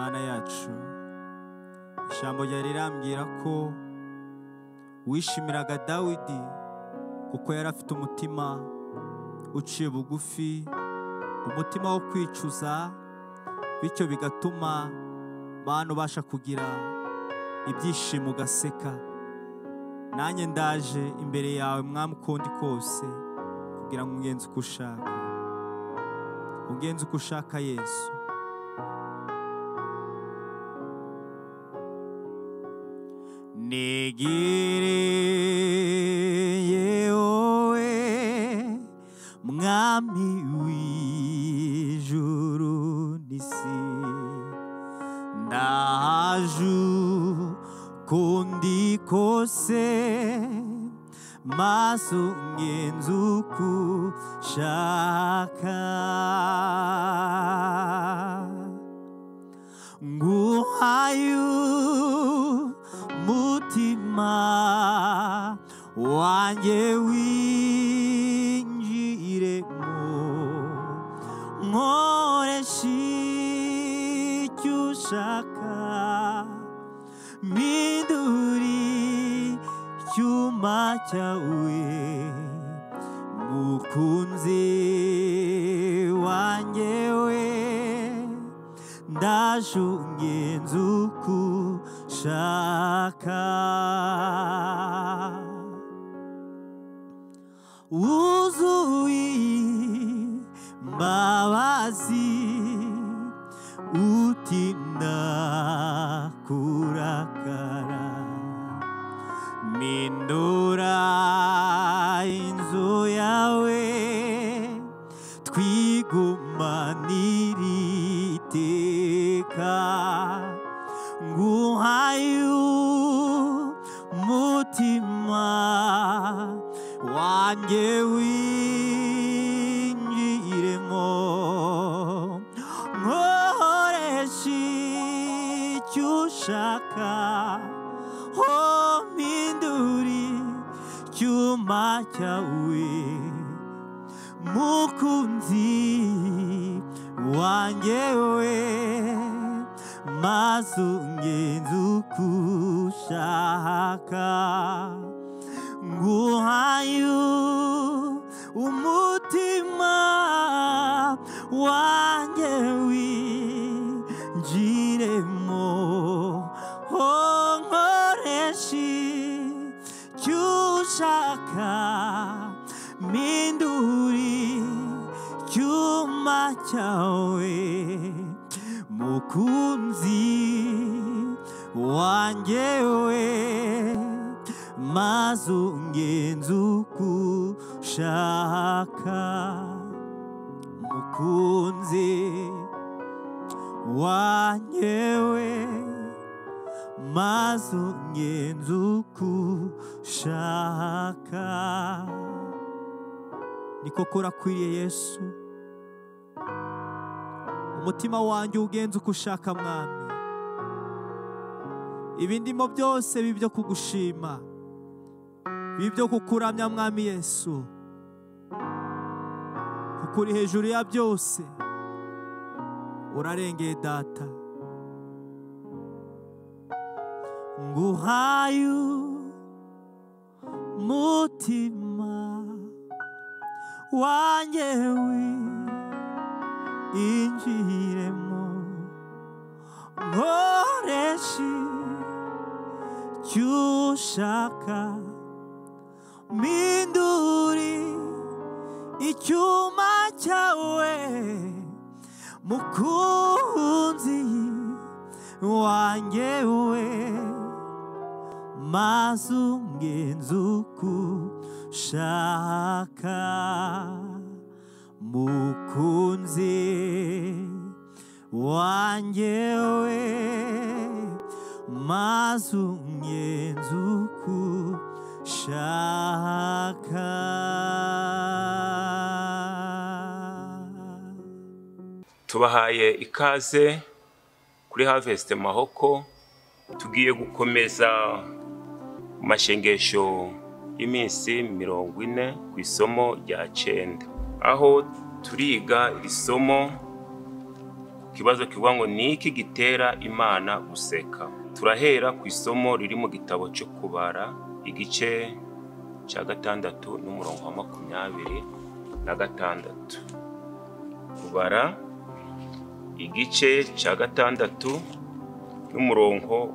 Mana yacu, ijambo ryawe rirambwira ko wishimiraga Dawidi kuko yari afite umutima uciye bugufi, umutima wo kwicuza, bityo bigatuma Mana ubasha kugira ibyishimo ugaseka. Nanjye ndaje imbere yawe Mwami uko ndi kose kugira ngo ungenze uko ushaka, ungenze uko ushaka Yesu. Nigiriye wowe Mwami w'ijuru n'isi, ndaje uko ndi kose maze ungenze uko ushaka. Nguhaye umutima wanjye winjiremo, nkoreshe icyo ushaka, mpindure icyuma cyawe, mukunzi wanjye we, ndaje ungenze uko ushaka. Wuzuye imbabazi utinda kurakara, mpindura inzu yawe twigumanire iteka. Nguhaye umutima wanjye winjiremo, nkoreshe icyo ushaka, mpindure icyuma cyawe, mukunzi wanjye we, maze ungenze uko ushaka. Nguhaye umutima wanjye winjiremo, nkoreshe icyo ushaka, mpindure icyuma cyawe, mukunzi wanjye we, maze ungenze uko ushaka. Mukunzi wanjye we, maze ungenze uko ushaka. Ni koko urakwiriye Yesu, umutima wanjye ugenze uko ushaka Mwami. Ibindimo byose bibyo kugushima, bibyo kukuramya Mwami Yesu, kuko uri hejuru ya byose, urarengeye Data. Nguhaye umutima wanjye winjiremo, nkoreshe icyo ushaka, mpindure icyuma cyawe, mukunzi wanjye we, maze ungenze uko ushaka. Mukunzi wanjye we, maze ungenze uko ushaka. Tubahaye ikaze kuri Harvest Mahoko. Tugiye gukomeza mashengesho y'iminsi 40 ku isomo rya 9, aho turiga iri somo kibazo kivuga ngo ni iki gitera Imana guseka. Turahera ku isomo riri mu gitabo cyo Kubara igice cya 6 n'umurongo wa 26. Kubara igice cya 6 n'umurongo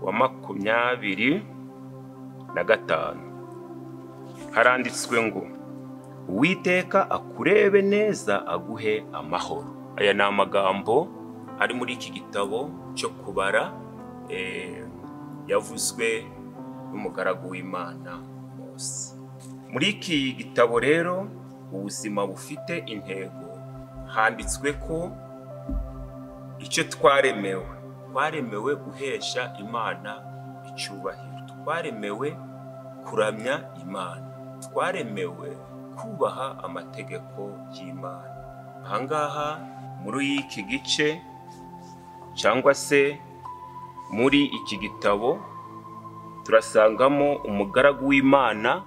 wa 25. Haranditswe ngo Uwiteka akurebe neza aguhe amahoro. Aya ni amagambo ari muri iki gitabo cyo Kubara, yavuzwe n'umugaragu w'Imana Mose. Muri iki gitabo rero, ubuzima bufite intego, handitswe ko icyo twaremewe, twaremewe guhesha Imana icyubahiro, twaremewe kuramya Imana, twaremewe kubaha amategeko y'Imana. Ahangaha muri iki gice cyangwa se muri iki gitabo turasangamo umugaragu w'Imana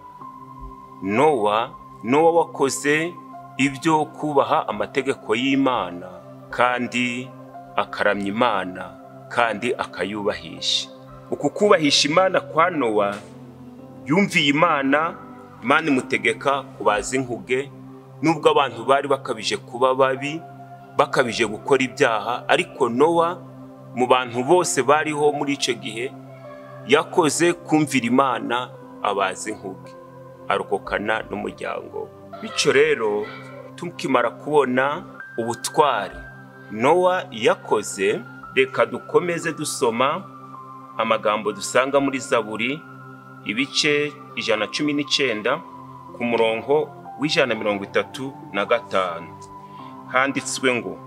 Nowa. Nowa wakoze ibyo kubaha amategeko y'Imana kandi akaramya Imana kandi akayubahisha. Uku kubahisha Imana kwa Nowa, yumviye Imana, Imana imutegeka kubaza inkuge, nubwo abantu bari bakabije kuba babi, bakabije gukora ibyaha, ariko Nowa mu bantu bose bariho muri icyo gihe yakoze kumvira Imana, abaza inkuge, arokokana n'umuryango. Bityo rero tukimara kubona ubutwari Nowa yakoze, reka dukomeze dusoma amagambo dusanga muri Zaburi ibice 119 ku murongo w'135. Handitswe ngo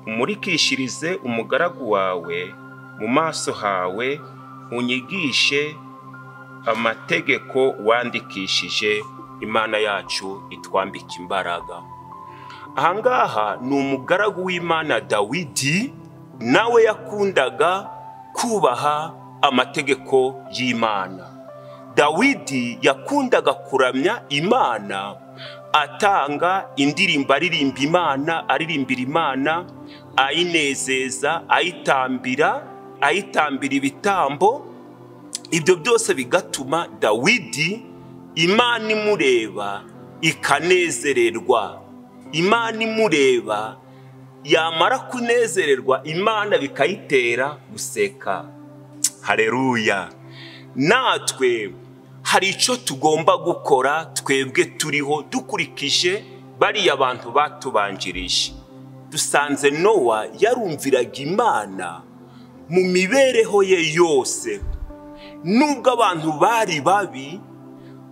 umurikishirize umugaragu wawe mu maso hawe, unyigishe amategeko wandikishije. Imana yacu itwambika imbaraga. Ahangaha ni umugaragu w'Imana Dawidi, nawe yakundaga kubaha amategeko y'Imana. Dawidi yakundaga kuramya Imana, atanga indirimbo, aririmba Imana, aririmbira Imana, ayinezeza, ayitambira ibitambo. Ibyo byose bigatuma Dawidi Imana imureba ikanezererwa. Imana imureba, yamara kunezererwa Imana bikayitera guseka. Haleluya. Natwe hari icyo tugomba gukora twebwe turiho dukurikije bariya bantu batubanjirije. Dusanze Nowa yarumviraga Imana mu mibereho ye yose. Nubwo abantu bari babi,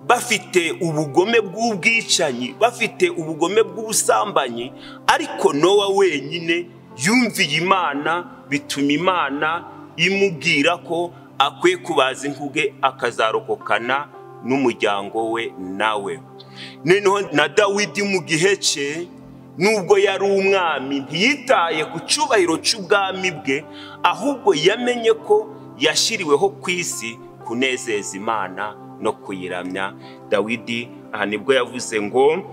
bafite ubugome bw'ubwicanyi, bafite ubugome bw'ubusambanyi, ariko Nowa wenyine yumviye Imana, bituma Imana imubwira ko akwiye kubaza inkuge akazarokokana n'umuryango we nawe. Noneho na Dawidi mu gihe cye, nubwo yari umwami, ntiyitaye ku cyubahiro cy'ubwami bwe, ahubwo yamenye ko yashyiriweho ku isi kunezeza Imana no kuyiramya. Dawidi aha nibwo yavuze ngo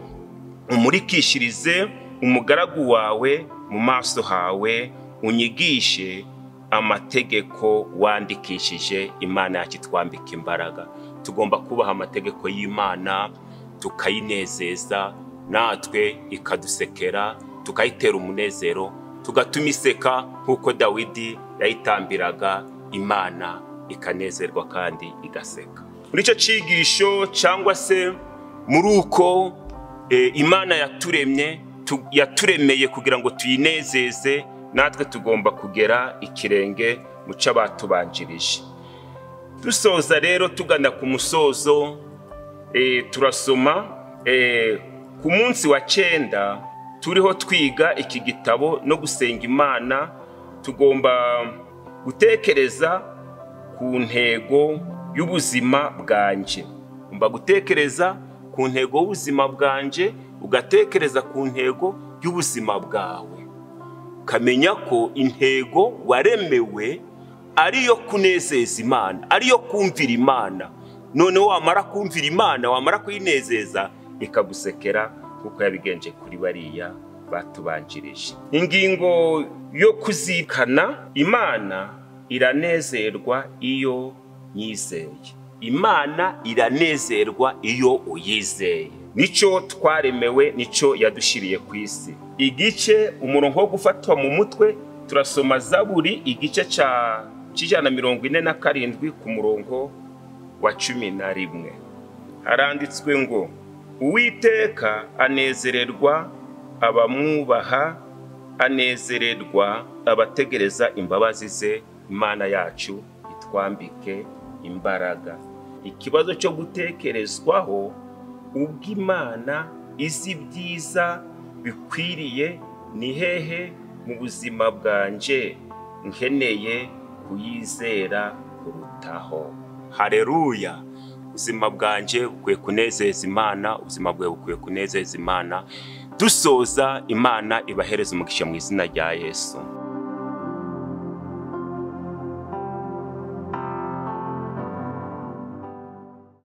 umurikishirize umugaragu wawe mu maso hawe, unyigishe amategeko wandikishije. Imana yacu itwambika imbaraga. Tugomba kubaha amategeko y'Imana, tukayinezeza, natwe ikadusekera, tukayitera umunezero, tugatuma iseka nk'uko Dawidi yayitambiraga Imana ikanezerwa kandi igaseka. Muri icyo cyigisho cyangwa se muri uko Imana yaturemye, yaturemeye kugira ngo tuyinezeze, natwe tugomba kugera ikirenge mu cy'abatubanjirije. Dusoza rero tugana ku musozo, turasoma ku munsi wa 9 turiho twiga iki gitabo no gusenga Imana. Tugomba gutekereza ku ntego y'ubuzima bwanje. Ugomba gutekereza ku ntego y'ubuzima bwanje, ugatekereza ku ntego y'ubuzima bwawe, ukamenya ko intego waremewe ariyo kunezeza Imana, ariyo kumvira Imana. Noneho wamara kumvira Imana, wamara kuyinezeza, ikagusekera kuko yabigenje kuri bariya batubanjirije. Ingingo yo kuzirikana: Imana iranezerwa iyo nyizeye. Imana iranezerwa iyo uyizeye. Nicyo twaremewe, nicyo yadushyiriye ku isi. Igice umurongo wo gufatwa mu mutwe, turasoma Zaburi igice cya 147 ku murongo wa 11. Haranditswe ngo: Uwiteka anezererwa abamwubaha, anezererwa abategereza imbabazi ze. Imana yacu itwambike imbaraga. Ikibazo cyo gutekerezwaho: ubwo Imana izi ibyiza bikwiriye, ni hehe mu buzima bwanje nkeneye kuyizera kurutaho? Haleluya! Ubuzima bwanje bukwiye kunezeza Imana, ubuzima bwawe bukwiye kunezeza Imana. Dusoza, Imana ibahereza umugisha mu izina rya Yesu.